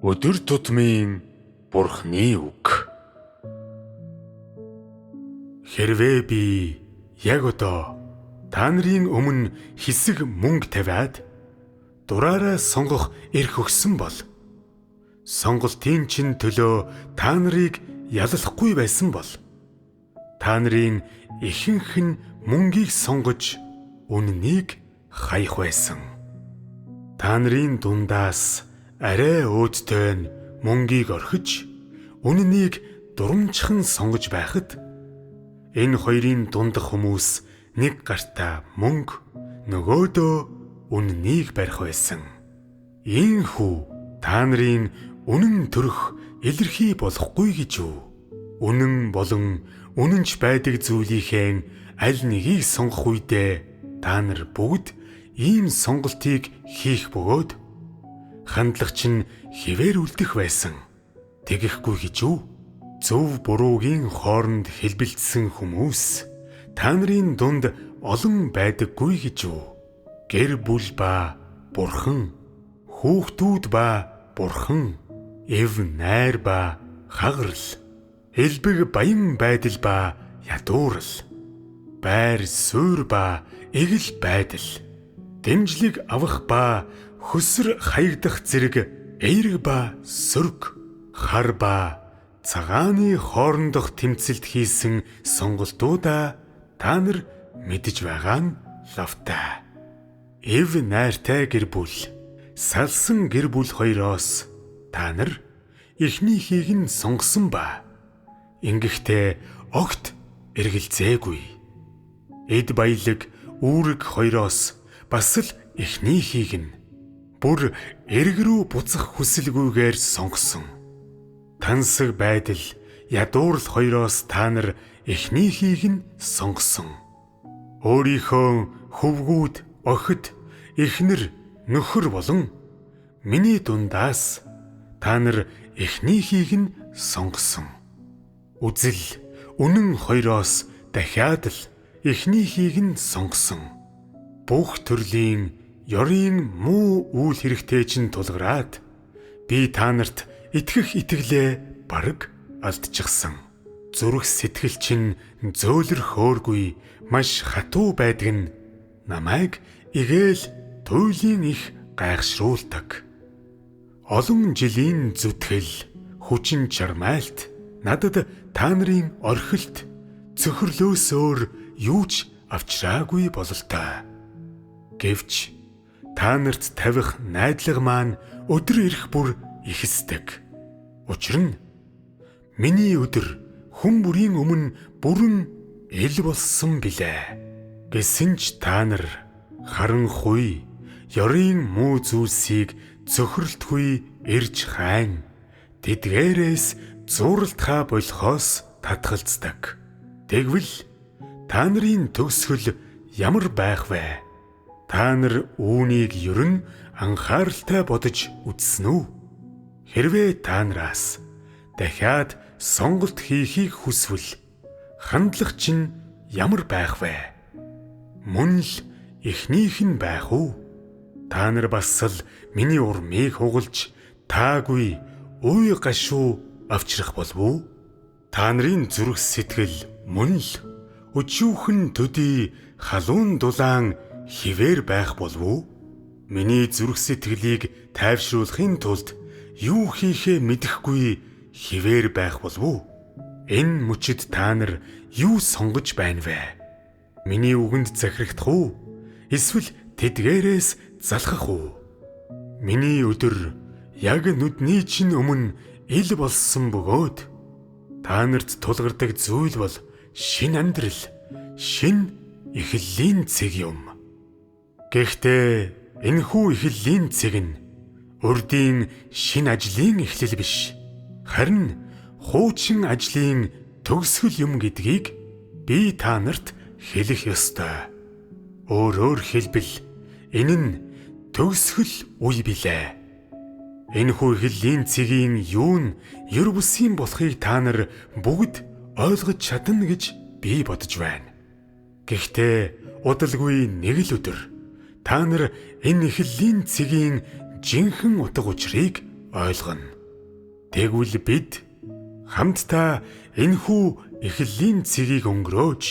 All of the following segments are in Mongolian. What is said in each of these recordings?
Өдөр тутмын Бурхны үг. Хэрвээ би яг одоо та нарын өмнө хэсэг мөнгө тавиад дураараа сонгох эрх өгсөн бол сонголтын чинь төлөө та нарыг ялалхгүй байсан бол та нарын ихэнх нь мөнгийг сонгож үнэнийг хаях байсан. Та нарын дундаас арай өөдтэй нь мөнгийг орхиж үнэнийг дурамчхан сонгож байхад энэ хоёрын дундах хүмүүс нэг гартаа мөнгө, нөгөөдөө үнэнийг барих байсан. Ийхүү та нарын үнэн төрөх илэрхий болохгүй гэж үү? Үнэн болон үнэнч байдаг зүйлийнхээ аль нэгийг сонгох үедээ та нар бүгд ийм сонголтыг хийх бөгөөд хандлага чинь хэвээр үлдэх байсан. Тэгэхгүй гэж үү? Зөв буруугийн хооронд хэлбэлцсэн хүмүүс та нарын дунд олон байдаггүй гэж үү? Гэр бүл ба бурхан, хүүхдүүд ба бурхан, эв найр ба хагарал, элбэг баян байдал ба ядуурал, байр суурь ба эгэл байдал, дэмжлэг авах ба хөсөр хаягдах зэрэг эерэг ба сөрөг, хар ба цагааны хоорондох тэмцэлд хийсэн сонголтуудаа та нар мэдэж байгаа нь лавтай. Эв найртай гэр бүл, салсан гэр бүл хоёроос та нар эхнийхийг нь сонгосон ба ингэхдээ огт эргэлзээгүй. Эд баялаг, үүрэг хоёроос бас л эхнийхийг нь бүр эрг рүү буцах хүсэлгүйгээр сонгосон. Тансаг байдал, ядуурл хоёроос та нар эхнийхийг нь сонгосон. Өөрийнхөө хөвгүүд, охид, эхнэр, нөхөр болон миний дундаас та нар эхнийхийг нь сонгосон. Үзэл, үнэн хоёроос дахиад л эхнийхийг нь сонгосон. Бүх төрлийн ёрийн муу үйл хэрэгтэй чинь тулгараад би та нарт итгэх итгэлээ бараг алдчихсан. Зүрх сэтгэл чинь зөөлрөхөөргүй маш хатуу байдаг нь намайг игээл туйлын их гайхшруулдаг. Олон жилийн зүтгэл, хүчин чармайлт надад та нарын орхилт, цөхрлөөс өөр юу ч авчраагүй бололтой. Гэвч та нарт тавих найдлага маань өдөр ирэх бүр ихэсдэг. Учир нь миний өдөр хүн бүрийн өмнө бүрэн ил болсон билээ. Гэсэн ч та нар харанхуй, ёрийн муу зүйлсийг цөхрөлтгүй эрж хайн тэдгээрээс зууралтхаа болохоос татгалздаг. Тэгвэл та нарын төгсгөл ямар байх вэ? Та нар үүнийг ерөн анхааралтай бодож үзсэн үү? Хэрвээ та нараас дахиад сонголт хийхийг хүсвэл хандлага чинь ямар байх вэ? Мөн л эхнийх нь байх уу? Та нар бас л миний урмыг хугалж таагүй уй гашуу авчрах болов уу? Та нарын зүрх сэтгэл мөн л өчүүхэн төдий халуун дулаан хിവэр байх болов уу? Миний зүрх сэтгэлийг тайвшруулахын тулд юу хийхээ мэдэхгүй хിവэр байх болов уу? Энэ мөчид та нар юу сонгож байна вэ? Миний үгэнд захирагдах уу? Эсвэл тэдгээрээс залхах уу? Миний өдөр яг нүдний чинь өмнө ил болсон бөгөөд та нарт тулгардаг зүйл бол шинэ амьдрал, шинэ эхлэлийн цэг юм. Гэхдээ энэхүү эхлэлийн цэг нь урдын шинэ ажлын эхлэл биш. Харин хуучин ажлын төгсгөл юм гэдгийг би та нарт хэлэх ёстой. Өөрөөр хэлбэл энэ нь төгсгөл үе билээ. Энэхүү эхлэлийн цэгийн юу нь ер бусын болохыг та нар бүгд ойлгож чадна гэж би бодож байна. Гэхдээ удалгүй нэг л өдөр та нар энэ эхлэлийн цэгийн жинхэнэ утга учирыг ойлгоно. Тэгвэл бид хамтдаа энэхүү эхлэлийн цэгийг өнгөрөөж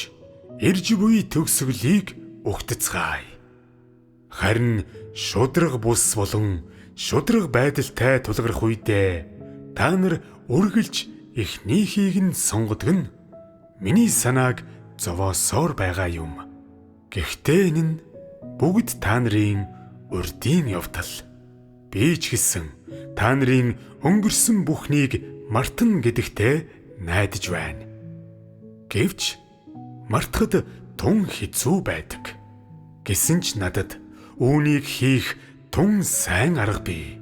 ирж буй төгсгөлийг угтацгаая. Харин шударга бус болон шударга байдалтай тулгарх үедээ та нар үргэлж эхнийхийг нь сонгодог нь миний санааг зовоосоор байгаа юм. Гэхдээ энэ нь бүгд та нарын урдын явдал. Би ч гэсэн та нарын өнгөрсөн бүхнийг мартна гэдэгтээ найдаж байна. Гэвч мартахад тун хэцүү байдаг. Гэсэн ч надад үүнийг хийх тун сайн арга бий.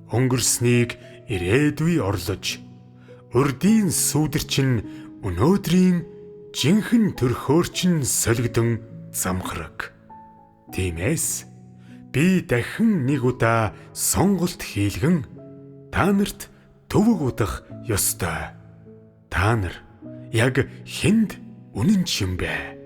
Өнгөрснийг ирээдүй орлож, урдын сүүдэр чинь өнөөдрийн жинхэнэ төрхөөр чинь солигдон замхраг. Тиймээс би дахин нэг удаа сонголт хийлгэн та нарт төвөг удах ёстой. Та нар яг хэнд үнэн ч юм бэ?